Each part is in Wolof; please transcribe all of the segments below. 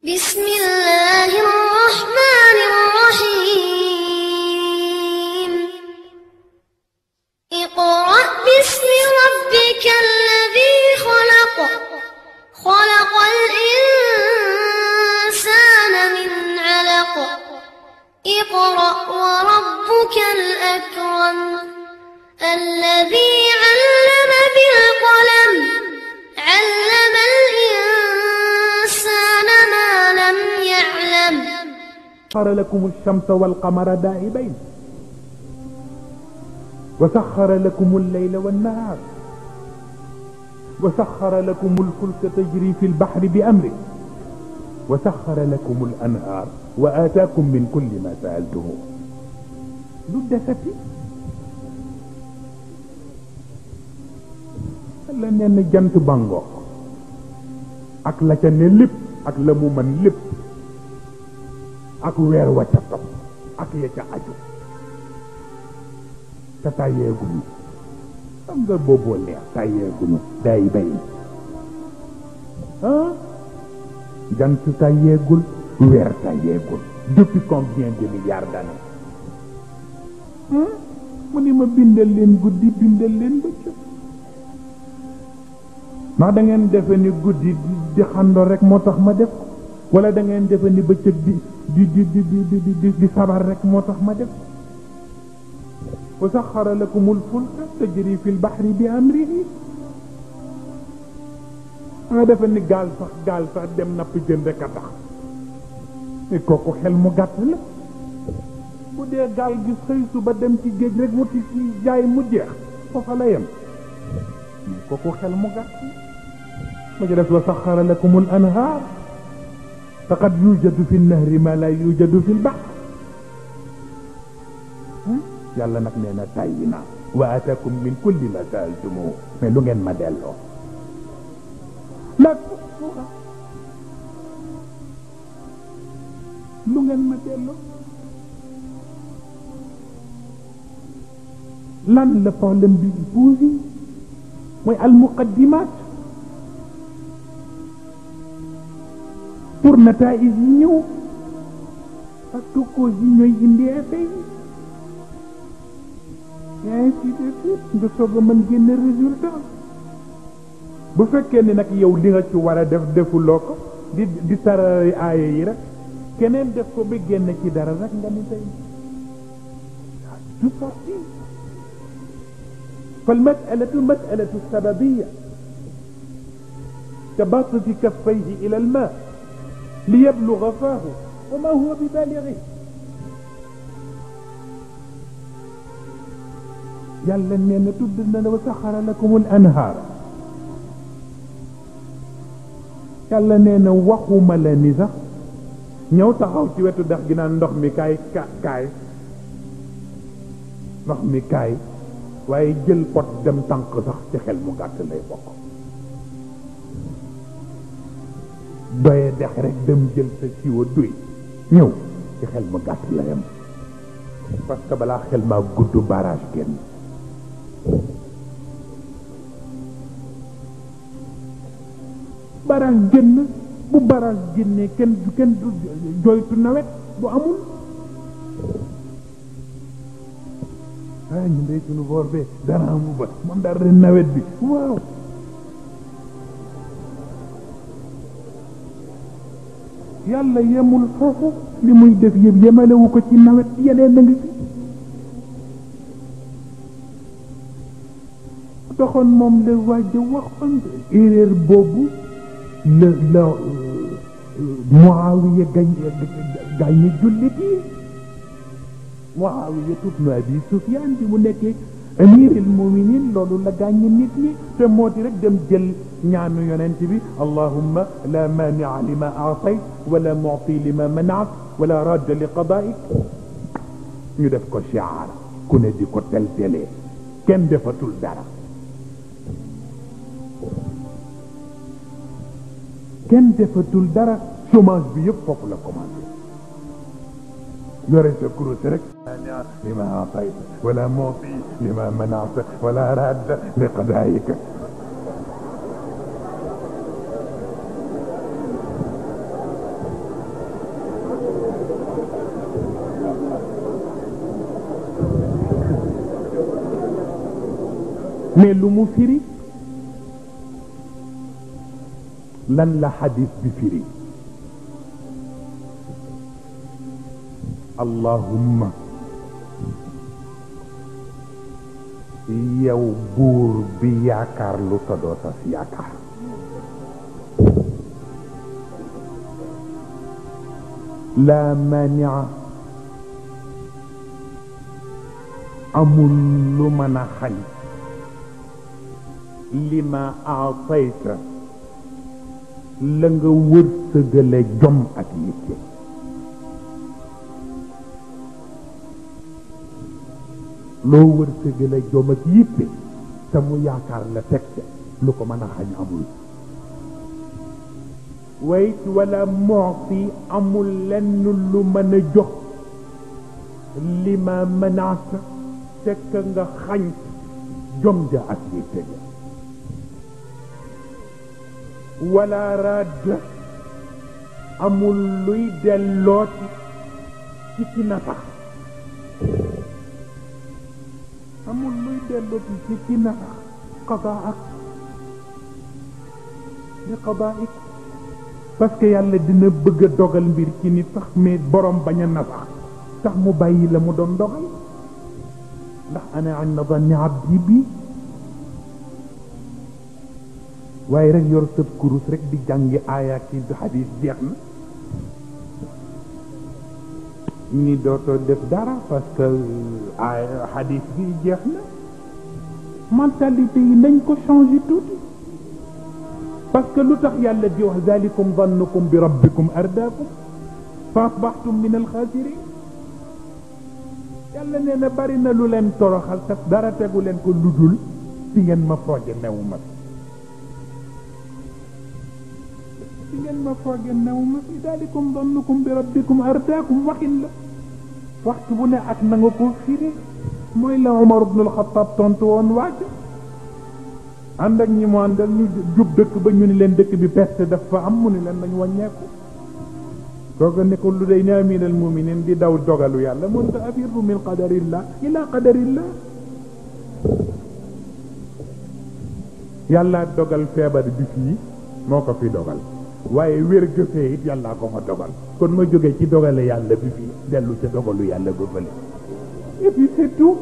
بسم الله الرحمن الرحيم اقرأ باسم ربك الذي خلق خلق الإنسان من علق اقرأ وربك الأكرم الذي علم بالقلم علم الإنسان ما لم يعلم سخر لكم الشمس والقمر دائبين وسخر لكم الليل والنهار وسخر لكم الفلك تجري في البحر بأمره وسخر لكم الأنهار وآتاكم من كل ما سألتموه لدتي la nenn jant bango ak la ca ne lépp ak la mu mën lépp ak weer wa ca topp ak ya ca aju te tàyyeeguñu xam nga booboo neex tàyyeeguñu day bay jant tàyyeegul weer tàyyeegul depuis combien de milliards d'années mu ni ma bindal leen guddi bindal leen bëccëg ndax da ngeen defe ni guddi di xandoo rek moo tax ma def ko wala da ngeen defe ni bëccëg di sabar rek moo tax ma def wa saxara lakumul fulka tajri fil bahri bi amrihi nga defe ni gaal sax dem napp jën rek a tax ni kooku xel mu gàtt la bu dee gaal gi xëy suba dem ci géej rek wuti ci jaay mu jeex foofa la yem kooku xel mu gàtt ma ci def wa saxara lakum al anhaar faqad yujadu fi nahri ma la yujadu fi lbahr yàlla nag nee na tàyyi naa wa ataakum min kulli ma saaltumuhu mais lu ngeen ma delloo nag lu ngeen ma delloo lan la problème bi posé mooy al muqaddimat pour nataïs yi ñëw parce que cause yi ñooy indi effet yi et ainsi de suite nga soog a mën génne résultat bu fekkee ni nag yow li nga ci war a def defuloo ko di tarari aaya yi rek keneen def ko ba génn ci dara rek nga ni tey du sorti فالمسألة مسألة السببية كباسط كفيه إلى الماء ليبلغ فاه وما هو ببالغه يلا نينا تبدنا وسخر لكم الأنهار يلا نينا وخوما لا نيسا ñëw taxaw ci wetu dex gi naan ndox mi kaay ndox mi kaay waaye jël pot dem tànk sax ci xel mu gàtt lay bokk doye dex rek dem jël sa siwa duy ñëw ci xel mu gàtt la yam parce que balaa xel maa gudd barrage génn barrage génn bu barrage génnee kenn du joytu nawet bu amul ñu ndey sunu boor bee dara amu ba moom daal ren nawet bi waaw yàlla yemul foofu li muy def yëpp yemalewu ko ci nawet yeneen na ngi fi taxoon moom la waaja waxoon erreur boobu la Muawiya gaañe jullit yi Muawiya ibn Abi Sufyaan bi mu nekkee amirul muminin loolu la gaañe nit ñi te moo di rek dem jël ñaanu yonent bi allahumma la maani'a lima a'tayt wala mu'ti lima mana'at wala radda li qadaa'ik ñu def ko shi'aar ku ne di ko teltelee kenn defatul dara kenn defatul dara chômage bi yëpp foofu la commencé yore sa kurus rek lima atayt wala mu'ti lima mana'ta wala radda li qadaa'ika mais lu mu firi lan la xadis bi firi allahumma yow buur bi yaakaar lu tadoo tas yaakaar la mania amul lu mën a xañ li ma aatayta la nga wërsëgale jom ak yitte loo wërsëgale jom ak yitte te mu yaakaar la teg ca lu ko mën a xañ amul wayit wala moosi amul lenn lu mën a jox li ma menace fekk nga xañ jom ja ak yitte ja wala radd amul luy dellooti ci ki nasax amul luy dellooti ci ki nasax qadaak li qadaik parce que yàlla dina bëgg a dogal mbir ci nit sax mais borom bañ a nasax tax mu bàyyi la mu doon dogal ndax ana inda zanni abdi bi waaye rek yor sëb kurus rek di jàngi aaya ki xadis jeex na ni dootoo def dara parce que aaya xadis bi jeex na mentalité yi nañ ko changer tuuti parce que lu tax yàlla di wax zalikum zannukum bi rabbikum ardaakum fa asbaxtum min alxaasirin yàlla nee na bari na lu leen toroxal te dara tegu leen ko ludul ci ngeen ma fooge new ma ci ngeen ma fooge new ma fi zalikum zannukum bi rabbikum ardaakum waxin la waxtu bu ne ak na nga ko firi mooy la Umar ibn al-Khattab tontu woon waaj ànd ak ñi mu àndal ñu jub dëkk ba ñu ni leen dëkk bi peste dafa am mu ni leen nañ wàññeeku kooku ne ko lu day ne aminal muminin di daw dogalu yàlla mun ko afirru min qadarillah ila qadarillah yàlla dogal feebar bi fii moo ko fi dogal waaye wér gëfee it yàllaa ko fa dogal kon ma jógee ci dogale yàlla bi fii dellu ca dogalu yàlla ba fële et puis c'est tout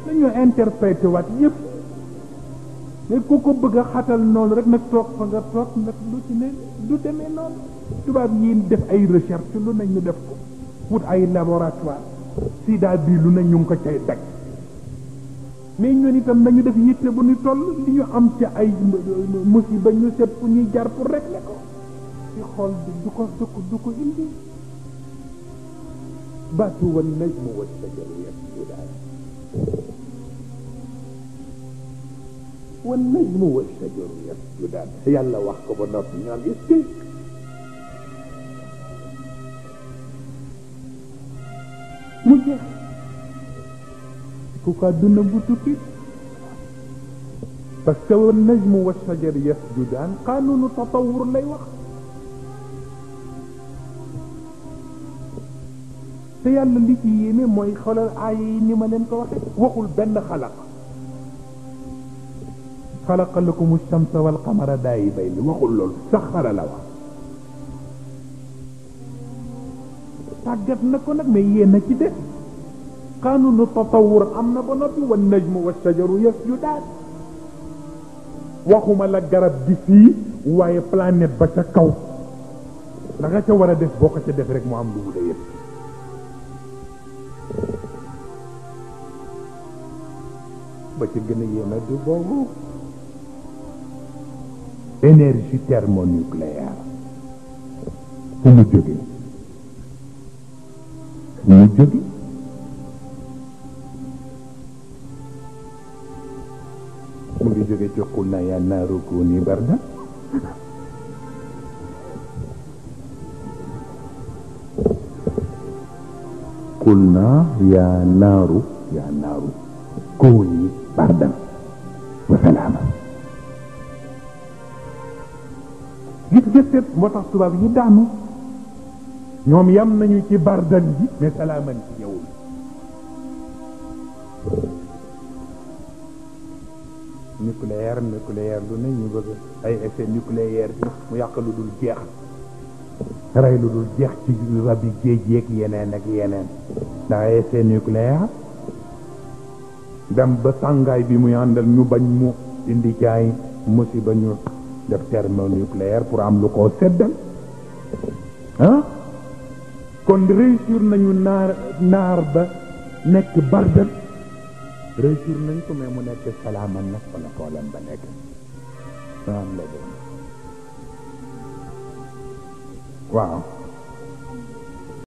dañoo interprété waat yëpp mais ku ko bëgg a xatal noonu rek nag toog fa nga toog nag lu ci ne du demee noonu tubaab yi def ay recherche lu ne ñu def ko wut ay laboratoire sida bii lu ne ñu ngi ko cay daj mais ñun itam nañu def yitte bu ñu toll li ñu am ci ay musiba ñu seet fu ñuy jaar pour régler ko ci xool du ko indi baatu wan najmu wa shajaru yasjudaan wan najmu wa shajaru yasjudaan yàlla wax ko ba noppi ñu am est mu jeex ku ko duna bu tukki parce que wan najmu wa shajaru yasjudaan qanunu tatawur lay wax te yàlla li ci yéeme mooy xoolal aaya yi ni ma leen ko waxe waxul benn xalaqa lakum ash-shamsa wal qamara daa'ibayni waxul loolu saxara la wax tàggat na ko nag mais yéen a ci def qanunu tatawur am na ba noppi wan najmu wa shajaru yasjudaan waxuma la garab gi fii waaye planète ba ca kaw la nga ca war a def boo ko ca def rek mu am lu mu yëpp ba ci gën a yéeme du boobu énergie thermonucléaire fu mu jóge mu ngi jóge ci qul na ya naaru kuuni bardan qul na ya naaru kuuni bardan wa salaama gis nga seet moo tax tubaab yi daanu ñoom yam nañu ci bardan bi mais salaaman ci ñëwul nucléaire lu ne ñu bëgg ay essai nucléaire bi mu yàq lu dul jeex rey lu dul jeex ci rabi géej yeeg yeneen ak yeneen ndax essai nucléaire dem ba tàngaay bi muy àndal ñu bañ mu indi jaay musiba ñu def thermonucléaire pour am lu ko seddal kon réussir nañu naar ba nekk bardan réussir nañ ko mais mu nekk salaaman nag wala problème ba nekk am la doon waaw